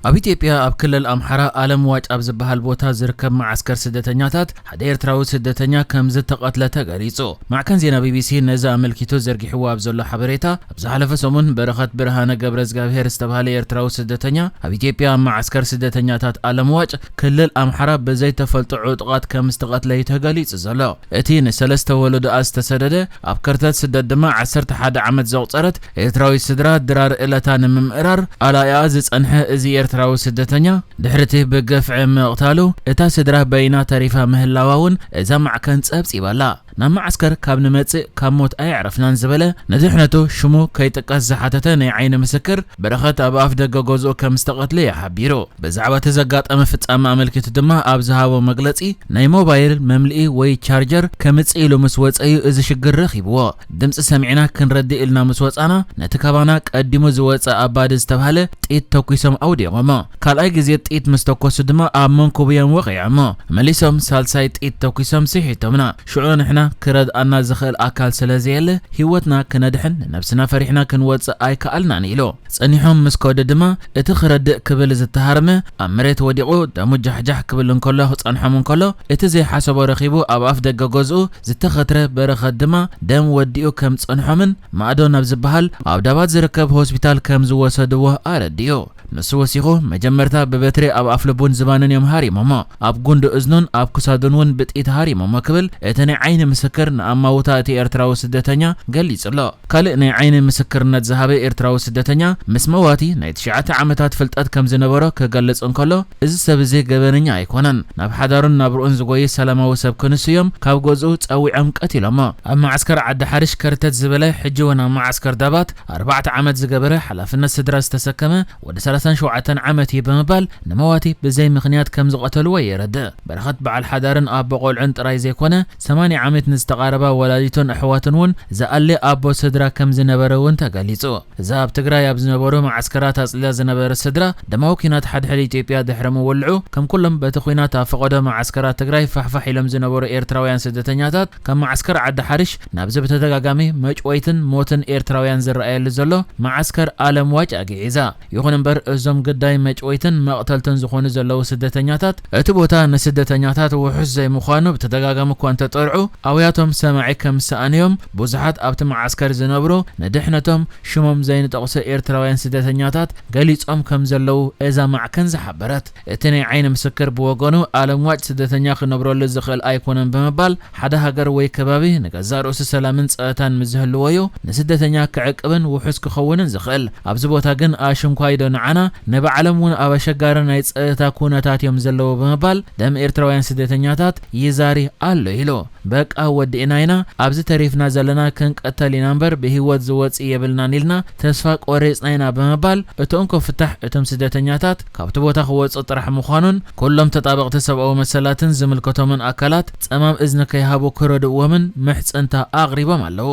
ኣብ ኢትዮጵያ ኣብ ክልል ኣምሓራ ኣለምዋጭ ኣብ ዝበሃል ቦታ ዝርከብ መዓስከር ስደተኛታት ሓደ ኤርትራዊ ስደተኛ ከም ዝተቐትለ ተገሊጹ። ማዕከን ዜና ቢቢሲ ነዚ ኣመልኪቱ ዘርጊሕዎ ኣብ ዘሎ ሓበሬታ፣ ኣብ ዝሓለፈ ሰሙን በረኸት ብርሃነ ገብረ እግዚኣብሔር ዝተባህለ ኤርትራዊ ስደተኛ ኣብ ኢትዮጵያ ኣብ መዓስከር ስደተኛታት ኣለምዋጭ ክልል ኣምሓራ ብዘይተፈልጡ ዕጡቓት ከም ዝተቐትለ እዩ ተገሊጹ ዘሎ። እቲ ንሰለስተ ወለዶኣ ዝተሰደደ፣ ኣብ ከርተት ስደት ድማ ዓሰርተ ሓደ ዓመት ዘቑጸረት ኤርትራዊት ስድራ ድራር እለታ ንምምእራር ኣላያ ዝጸንሐ እዚ ኤርትራዊ ስደተኛ፣ ድሕሪ እቲ ብግፍዒ ምቕታሉ፣ እታ ስድራ በይና ተሪፋ ምህላዋ እውን እዛ ማዕከን ጸብጺባላ። ናብ መዓስከር ካብ ንመጽእ ካብ ሞት ኣየዕረፍናን ዝበለ፣ ንድሕነቱ ሽሙ ከይጥቀስ ዝሓተተ ናይ ዓይኒ ምስክር፣ በረኸት ኣብ ኣፍ ደገ ገዝኡ ከም ዝተቐትለ እዩ ሓቢሩ። ብዛዕባ እቲ ዘጋጠመ ፍጻመ ኣመልኪቱ ድማ ኣብ ዝሃቦ መግለጺ፣ ናይ ሞባይል መምልኢ ወይ ቻርጀር ከምጽእ ኢሉ ምስ ወጸ እዩ እዚ ሽግር ረኺብዎ። ድምጺ ሰሚዕና ክንረድእ ኢልና ምስ ወጻና፣ ነቲ ካባና ቀዲሙ ዝወጸ ኣባዲ ዝተባህለ ጥይት ተኩሶም ኣውዲቖሞ። ካልኣይ ግዜ ጥይት ምስ ተኮሱ ድማ ኣብ መንኩቡ እዮም ወቒዖሞ። መሊሶም ሳልሳይ ጥይት ተኩሶም ስሒቶምና። ሽዑ ንሕና ክረድኣና ዝኽእል ኣካል ስለ ዘየለ፣ ህይወትና ክነድሕን ንነብስና ፈሪሕና ክንወጽእ ኣይከኣልናን ኢሉ። ጸኒሖም ምስ ከዱ ድማ፣ እቲ ክረድእ ክብል ዝተሃርመ ኣብ መሬት ወዲቑ ደሙ ጃሕጃሕ ክብል እንከሎ ክጸንሖም እንከሎ፣ እቲ ዘይሓሰቦ ረኺቡ ኣብ ኣፍ ደገ ገዝኡ ዝተኸትረ በረኸት ድማ ደም ወዲኡ ከም ዝጸንሖምን ማእዶ ናብ ዝበሃል ኣብ ዳባት ዝርከብ ሆስፒታል ከም ዝወሰድዎ ኣረዲኡ። ንሱ ወሲኹ፣ መጀመርታ ብበትሪ ኣብ ኣፍልቡን ዝባንን እዮም ሃሪሞሞ፣ ኣብ ጉንዲ እዝኑን ኣብ ክሳዱን እውን ብጥይት ሃሪሞሞ ክብል እቲ ናይ ዓይኒ ምስክር ንኣማውታ እቲ ኤርትራዊ ስደተኛ ገሊጹ ኣሎ። ካልእ ናይ ዓይኒ ምስክርነት ዝሃበ ኤርትራዊ ስደተኛ፣ ምስ መዋቲ ናይ ትሽዓተ ዓመታት ፍልጠት ከም ዝነበሮ ክገልጽ እንከሎ፣ እዚ ሰብ እዚ ገበነኛ ኣይኮነን፣ ናብ ሓዳሩን ናብርኡን ዝጎይ ሰላማዊ ሰብ ክንሱ እዮም ካብ ገዝኡ ጸዊዖም ቀቲሎሞ። ኣብ መዓስከር ዓዲ ሓርሽ ከርተት ዝበለ፣ ሕጂ እውን ኣብ መዓስከር ዳባት ኣርባዕተ ዓመት ዝገበረ፣ ሓላፍነት ስድራ ዝተሰከመ ወዲ ሰላሳን ሸውዓተን ዓመት እዩ ብምባል፣ ንመዋቲ ብዘይ ምኽንያት ከም ዝቐተልዎ የረድእ። በረኸት በዓል ሓዳርን ኣቦ ቆልዑን ጥራይ ዘይኮነ፣ ሰማንያ ዓመት ንዝተቓረባ ወላዲቱን ኣሕዋቱን እውን ዝኣሊ ኣቦ ስድራ ከም ዝነበረ እውን ተገሊጹ። እዛ ኣብ ትግራይ ኣብ ዝነበሩ መዓስከራት ኣጽሊላ ዝነበረት ስድራ፣ ደማዊ ኲናት ሓድሕድ ኢትዮጵያ ድሕሪ ምውልዑ፣ ከም ኩሎም በቲ ኲናት ኣብ ፈቐዶ መዓስከራት ትግራይ ፋሕፋሕ ኢሎም ዝነበሩ ኤርትራውያን ስደተኛታት፣ ካብ መዓስከር ዓዲ ሓርሽ ናብዚ ብተደጋጋሚ መጭወይትን ሞትን ኤርትራውያን ዝረኣየሉ ዘሎ መዓስከር ኣለምዋጭ ኣግዒዛ። ይኹን እምበር፣ እዞም ግዳይ መጭወይትን መቕተልትን ዝኾኑ ዘለዉ ስደተኛታት፣ እቲ ቦታ ንስደተኛታት ውሑስ ዘይምዃኑ ብተደጋጋሚ እኳ እንተጠርዑ፣ ኣውያቶም ሰማዒ ከም ዝሰኣኑዮም ብዙሓት ኣብቲ መዓስከር ዝነብሩ፣ ንድሕነቶም ሽሞም ዘይንጠቕሶ ኤርትራውያን ስደተኛታት ገሊጾም ከም ዘለዉ እዛ ማዕከን ዝሓበረት። እቲ ናይ ዓይኒ ምስክር ብወገኑ፣ ኣለምዋጭ ስደተኛ ክነብረሉ ዝኽእል ኣይኮነን ብምባል፣ ሓደ ሃገር ወይ ከባቢ ንገዛእ ርእሱ ሰላምን ጸጥታን ምስ ዝህልዎ እዩ ንስደተኛ ክዕቅብን ውሑስ ክኸውንን ዝኽእል። ኣብዚ ቦታ ግን ኣሽንኳይ ዶ ንዓና፣ ንባዕሎም እውን ኣብ ኣሸጋሪ ናይ ጸጥታ ኩነታት እዮም ዘለዉ ብምባል፣ ደም ኤርትራውያን ስደተኛታት ይዛሪ ኣሎ ኢሉ። በቃ ወዲእና ኢና፣ ኣብዚ ተሪፍና ዘለና ክንቀተል ኢና እምበር ብህይወት ዝወጽእ የብልናን ኢልና ተስፋ ቆሪጽና ኢና ብምባል፣ እቲ እንኮ ፍታሕ እቶም ስደተኛታት ካብቲ ቦታ ክወጹ ጥራሕ ምዃኑን፣ ኩሎም ተጣበቕቲ ሰብኣዊ መሰላትን ዝምልከቶምን ኣካላት ጸማም እዝኒ ከይሃቡ ክረድእዎምን ምሕጽንታ ኣቕሪቦም ኣለዉ።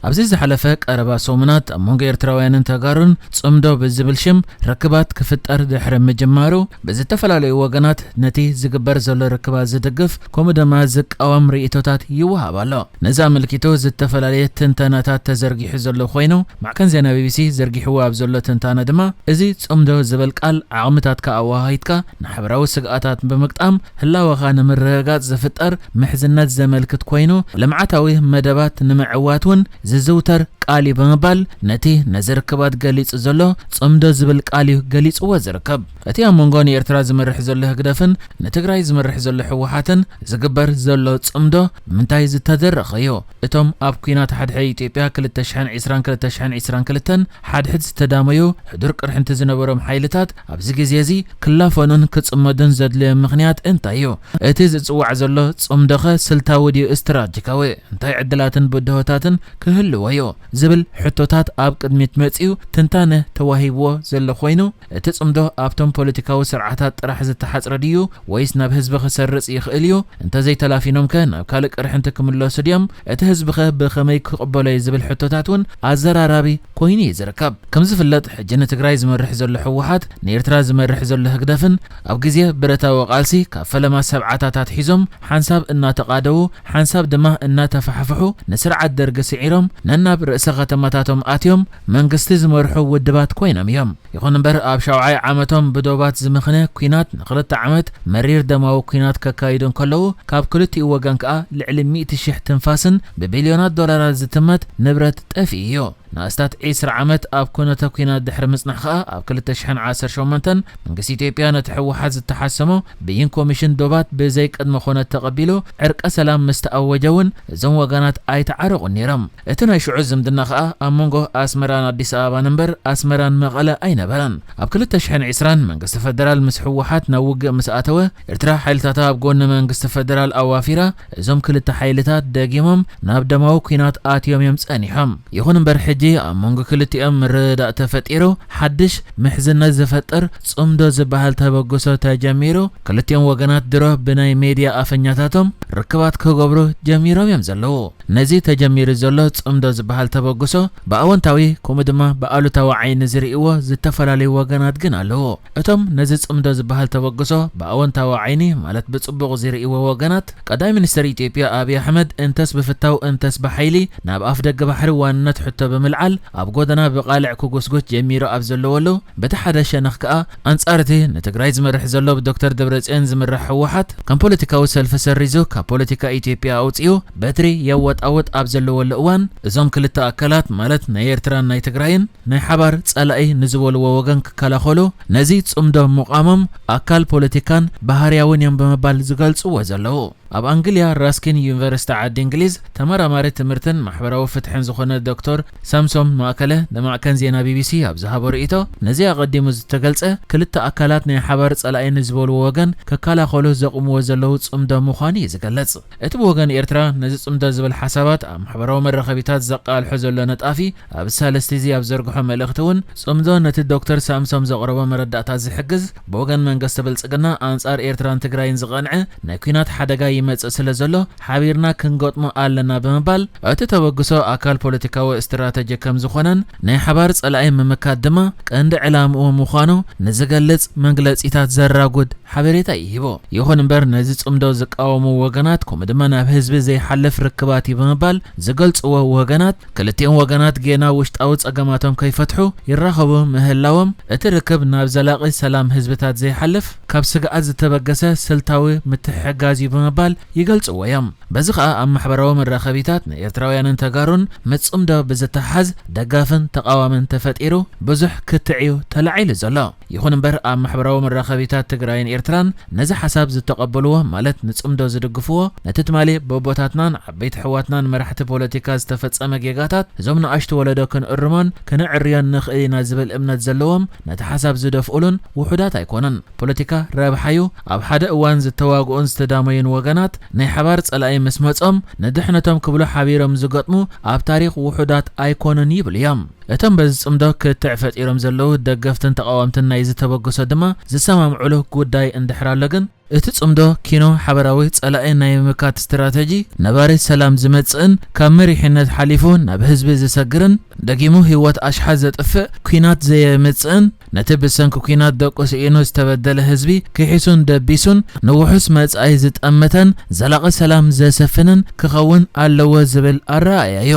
ኣብዚ ዝሓለፈ ቀረባ ሰሙናት ኣብ መንጎ ኤርትራውያንን ተጋሩን ጽምዶ ብዝብል ሽም ርክባት ክፍጠር ድሕሪ ምጅማሩ፣ ብዝተፈላለዩ ወገናት ነቲ ዝግበር ዘሎ ርክባት ዝድግፍ፣ ከምኡ ድማ ዝቃወም ርእይቶታት ይወሃብ ኣሎ። ነዚ ኣመልኪቱ ዝተፈላለየ ትንተናታት ተዘርጊሑ ዘሎ ኮይኑ፣ ማዕከን ዜና ቢቢሲ ዘርጊሕዎ ኣብ ዘሎ ትንታነ ድማ፣ እዚ ጽምዶ ዝብል ቃል ዓቕምታትካ ኣወሃሂድካ ንሓበራዊ ስግኣታት ብምግጣም ህላወኻ ንምርግጋጽ ዝፍጠር ምሕዝነት ዘመልክት ኮይኑ፣ ልምዓታዊ መደባት ንምዕዋት እውን ዝዝውተር ቃል እዩ ብምባል ነቲ ነዚ ርክባት ገሊጹ ዘሎ ጽምዶ ዝብል ቃል እዩ ገሊጽዎ ዝርከብ። እቲ ኣብ መንጎ ንኤርትራ ዝመርሕ ዘሎ ህግደፍን ንትግራይ ዝመርሕ ዘሎ ህወሓትን ዝግበር ዘሎ ጽምዶ ብምንታይ ዝተደረኸ እዩ? እቶም ኣብ ኲናት ሓድሕድ ኢትዮጵያ ክልተ ሽሕን ዕስራን ክልተ ሽሕን ዕስራን ክልተን ሓድሕድ ዝተዳመዩ ሕዱር ቅርሕንቲ ዝነበሮም ሓይልታት ኣብዚ ግዜ እዚ ክላፈኑን ክጽመዱን ዘድለዮም ምኽንያት እንታይ እዩ? እቲ ዝጽዋዕ ዘሎ ጽምዶኸ ስልታዊ ድዩ ስትራቴጂካዊ? እንታይ ዕድላትን ብድሆታትን ክህልዎ እዩ? ዝብል ሕቶታት ኣብ ቅድሚት መጺኡ ትንታነ ተዋሂብዎ ዘሎ ኮይኑ፣ እቲ ጽምዶ ኣብቶም ፖለቲካዊ ስርዓታት ጥራሕ ዝተሓጽረ ድዩ ወይስ ናብ ህዝቢ ክሰርጽ ይኽእል እዩ? እንተዘይተላፊኖምከ ናብ ካልእ ቅርሕንቲ ክምለሱ ድዮም? እቲ ህዝቢኸ ብኸመይ ክቕበሎ እዩ? ዝብል ሕቶታት እውን ኣዘራራቢ ኮይኑ እዩ ዝርከብ። ከም ዝፍለጥ፣ ሕጂ ንትግራይ ዝመርሕ ዘሎ ህወሓት፣ ንኤርትራ ዝመርሕ ዘሎ ህግደፍን ኣብ ግዜ ብረታዊ ቃልሲ ካብ ፈለማ ሰብዓታት ኣትሒዞም ሓንሳብ እናተቓደዉ፣ ሓንሳብ ድማ እናተፋሕፍሑ ንስርዓት ደርጊ ስዒሮም ነናብ ርእሰ ርእሰ ከተማታቶም ኣትዮም መንግስቲ ዝመርሑ ውድባት ኮይኖም እዮም። ይኹን እምበር ኣብ ሻውዓይ ዓመቶም ብዶባት ዝምኽነ ኲናት ንኽልተ ዓመት መሪር ደማዊ ኲናት ከካይዱ እንከለዉ ካብ ክልቲኡ ወገን ከኣ ልዕሊ ሚእቲ ሽሕ ትንፋስን ብቢልዮናት ዶላራት ዝትመት ንብረት ጠፊኡ እዩ። ንኣስታት ዒስራ ዓመት ኣብ ኩነተ ኲናት ድሕሪ ምጽናሕ ከኣ ኣብ ክልተ ሽሕን ዓሰርተ ሸሞንተን መንግስቲ ኢትዮጵያ ነቲ ህወሓት ዝተሓሰሞ ብይን ኮሚሽን ዶባት ብዘይ ቅድመ ኾነት ተቐቢሉ ዕርቀ ሰላም ምስ ተኣወጀ እውን እዞም ወገናት ኣይተዓረቑን ነይሮም። እቲ ናይ ሽዑ ዝምድና ከኣ ኣብ መንጎ ኣስመራን ኣዲስ ኣበባን እምበር ኣስመራን መቐለ ኣይነበረን። ኣብ ክልተ ሽሕን ዕስራን መንግስቲ ፈደራል ምስ ህወሓት ናብ ውግእ ምስ ኣተወ ኤርትራ ሓይልታታ ኣብ ጎኒ መንግስቲ ፈደራል ኣዋፊራ እዞም ክልተ ሓይልታት ደጊሞም ናብ ደማዊ ኲናት ኣትዮም እዮም ጸኒሖም። ይኹን እምበር ሕጂ ኣብ መንጎ ክልቲኦም ምርድዳእ ተፈጢሩ ሓድሽ ምሕዝነት ዝፈጥር ጽምዶ ዝበሃል ተበግሶ ተጀሚሩ ክልቲኦም ወገናት ድሮ ብናይ ሜድያ ኣፈኛታቶም ርክባት ክገብሩ ጀሚሮም እዮም ዘለዉ። ነዚ ተጀሚሩ ዘሎ ጽምዶ ዝበሃል ተበግሶ ብኣወንታዊ ከምኡ ድማ ብኣሉታዊ ዓይኒ ዝርእይዎ ዝተፈላለዩ ወገናት ግን ኣለዉ። እቶም ነዚ ጽምዶ ዝበሃል ተበግሶ ብኣወንታዊ ዓይኒ ማለት ብጽቡቕ ዝርእይዎ ወገናት ቀዳማይ ሚኒስተር ኢትዮጵያ ኣብይ ኣሕመድ እንተስ ብፍታው እንተስ ብሓይሊ ናብ ኣፍ ደገ ባሕሪ ዋንነት ሕቶ ብምልዓል ኣብ ጎደና ብቓልዕ ክጉስጉስ ጀሚሩ ኣብ ዘለወሉ በቲ ሓደ ሸነኽ ከኣ ኣንጻር እቲ ንትግራይ ዝመርሕ ዘሎ ብዶክተር ደብረጽዮን ዝምራሕ ህወሓት ከም ፖለቲካዊ ሰልፊ ሰሪዙ ካብ ፖለቲካ ኢትዮጵያ ኣውጺኡ በትሪ የወጣውጥ ኣብ ዘለወሉ እዋን እዞም ክልተ ኣካላት ማለት ናይ ኤርትራን ናይ ትግራይን ናይ ሓባር ጸላኢ ንዝበልዎ ወገን ክከላኸሉ ነዚ ጽምዶ ምቋሞም ኣካል ፖለቲካን ባህርያውን እዮም ብምባል ዝገልጽዎ ዘለዉ። ኣብ ኣንግልያ ራስኪን ዩኒቨርሲቲ ዓዲ እንግሊዝ ተመራማሪ ትምህርትን ማሕበራዊ ፍትሕን ዝኾነ ዶክተር ሳምሶም ማእከለ ንማዕከን ዜና ቢቢሲ ኣብ ዝሃቦ ርእይቶ ነዚ ኣቐዲሙ ዝተገልጸ ክልተ ኣካላት ናይ ሓባር ጸላኢ ንዝበልዎ ወገን ክከላኸሉ ዘቑምዎ ዘለዉ ጽምዶ ምዃኑ እዩ ዝገልጽ። እቲ ብወገን ኤርትራ ነዚ ጽምዶ ዝብል ሓሳባት ኣብ ማሕበራዊ መራኸቢታት ዘቃልሖ ዘሎ ነጣፊ ኣብ ሳልስቲ እዚ ኣብ ዘርግሖ መልእኽቲ እውን ጽምዶ ነቲ ዶክተር ሳምሶም ዘቕረቦ መረዳእታ ዝሕግዝ ብወገን መንግስቲ ብልጽግና ኣንጻር ኤርትራን ትግራይን ዝቐንዐ ናይ ኲናት ሓደጋ ይመጽእ ስለ ዘሎ ሓቢርና ክንገጥሞ ኣለና ብምባል እቲ ተበግሶ ኣካል ፖለቲካዊ ስትራተጂ ከም ዝኾነን ናይ ሓባር ጸላኢ ምምካት ድማ ቀንዲ ዕላምኡ ምዃኑ ንዝገልጽ መግለጺታት ዘራጉድ ሓበሬታ እዩ ሂቡ። ይኹን እምበር ነዚ ጽምዶ ዝቃወሙ ወገናት ከምኡ ድማ ናብ ህዝቢ ዘይሓልፍ ርክባት እዩ ብምባል ዝገልጽዎ ወገናት ክልቲኦም ወገናት ጌና ውሽጣዊ ጸገማቶም ከይፈትሑ ይራኸቡ ምህላዎም እቲ ርክብ ናብ ዘላቒ ሰላም ህዝብታት ዘይሓልፍ ካብ ስግኣት ዝተበገሰ ስልታዊ ምትሕግጋዝ እዩ ብምባል ይገልጽዎ እዮም። በዚ ኸኣ ኣብ ማሕበራዊ መራኸቢታት ንኤርትራውያንን ተጋሩን ምጽምዶ ብዝተሓዝ ደጋፍን ተቓዋምን ተፈጢሩ ብዙሕ ክትዕ እዩ ተላዒሉ ዘሎ። ይኹን እምበር ኣብ ማሕበራዊ መራኸቢታት ትግራይን ኤርትራን ነዚ ሓሳብ ዝተቐበልዎ ማለት ንጽምዶ ዝድግፍዎ ነቲ ትማሊ በቦታትናን ዓበይቲ ኣሕዋትናን መራሕቲ ፖለቲካ ዝተፈጸመ ጌጋታት እዞም ንኣሽቱ ወለዶ ክንእርሞን ክንዕርዮን ንኽእል ኢና ዝብል እምነት ዘለዎም ነቲ ሓሳብ ዝደፍኡሉን ውሑዳት ኣይኮኑን። ፖለቲካ ረብሓዩ ኣብ ሓደ እዋን ዝተዋግኡን ዝተዳመዩን ወገናት ናይ ሓባር ጸላኢ ምስ መጾም ንድሕነቶም ክብሉ ሓቢሮም ዝገጥሙ ኣብ ታሪኽ ውሑዳት ኣይኮኑን ይብሉ እዮም። እቶም በዚ ጽምዶ ክትዕ ፈጢሮም ዘለዉ ደገፍትን ተቓወምትን ናይዚ ተበግሶ ድማ ዝሰማምዑሉ ጉዳይ እንድሕር ኣሎ ግን እቲ ጽምዶ ኪኖ ሓበራዊ ጸላኢ ናይ ምምካት ስትራተጂ ነባሪ ሰላም ዝመጽእን ካብ መሪሕነት ሓሊፉ ናብ ህዝቢ ዝሰግርን ደጊሙ ህይወት ኣሽሓት ዘጥፍእ ኲናት ዘየምጽእን ነቲ ብሰንኪ ኲናት ደቁ ስኢኑ ዝተበደለ ህዝቢ ክሒሱን ደቢሱን ንውሑስ መጻኢ ዝጠመተን ዘላቒ ሰላም ዘሰፍንን ክኸውን ኣለዎ ዝብል ኣረኣእያ እዩ።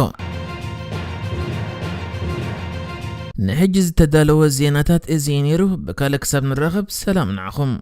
ንሕጂ ዝተዳለወ ዜናታት እዚ እዩ ነይሩ። ብካልእ ክሳብ ንራኸብ ሰላም ንዓኹም።